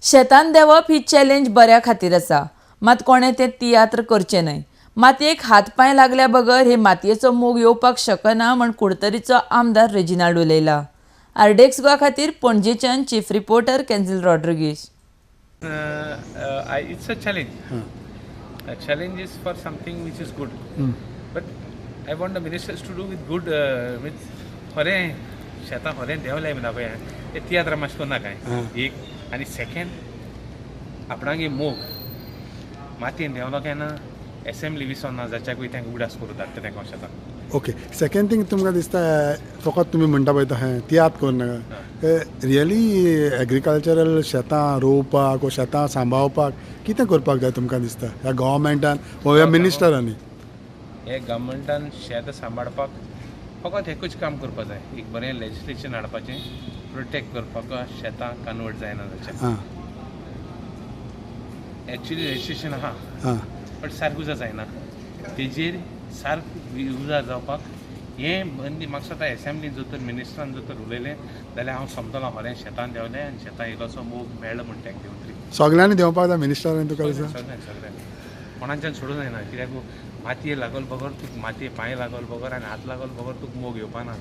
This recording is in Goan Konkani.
शेतान देंवप ही चॅलेंज बऱ्या खातीर आसा, मात कोणें तें तियात्र करचें न्हय. मातयेक हात पांय लागल्या बगर हे मातयेचो मोग येवपाक शकना म्हण कुडतरीचो आमदार रेजिनाल्ड उलयला. आरडीएक्स गोवा खातीर पणजेच्यान चीफ रिपोर्टर कॅन्झील Rodrigues. It's a challenge. A challenge is for something which is good. But I want the ministers to do with good, with खरें शेतां खरें देंवलें म्हणटा पळय, ते तियात्र मातशें करूं नाका. एक आनी सेकेंड, आपणागे मोग मातयेन देंवलो काय ना, एसेंब्ली विसोना जाच्याकूय तांकां उगडास करूं धाडटा तांकां शेतां. ओके, सेकंड थिंग, तुमकां दिसता फकत तुमी म्हणटा पळय तशें तियात्र करूं नाका, रियली एग्रीकल्चरल शेतां रोवपाक वो शेतां सांबाळपाक कितें करपाक जाय तुमकां दिसता ह्या गव्हर्मेंटान वो ह्या मिनिस्टरांनी? हे गव्हर्मेंटान शेत सांबाळपाक फकत एकूच काम करपाक जाय, एक बरें लेजिस्लेशन हाडपाचें, प्रोटेक्ट करपाक शेतां कन्वर्ट जायना जाचें. एक्चुली लेजिस्लेशन आहा, बट सारकें उजार जायना. तेजेर सारकें उजार जावपाक हें बंदी. म्हाका दिसता एसेंब्लीन जर तर मिनिस्टरान जर तर उलयलें जाल्यार हांव समजलों खरें शेतान देंवलें आनी शेतां इल्लोसो मोग मेळ्ळो म्हण ताका देंवन तरी. सगळ्यांनी देंवपाक जाय मिनिस्टरांनी तुका दिसता? सगळ्यांनी, सगळ्यांनी. कोणाच्यान सोडूं जायना, कित्याक मातये लागल बगर तुका, मातये पांय लागल बगर आनी हात लागल बगर तुका मोग येवपा ना.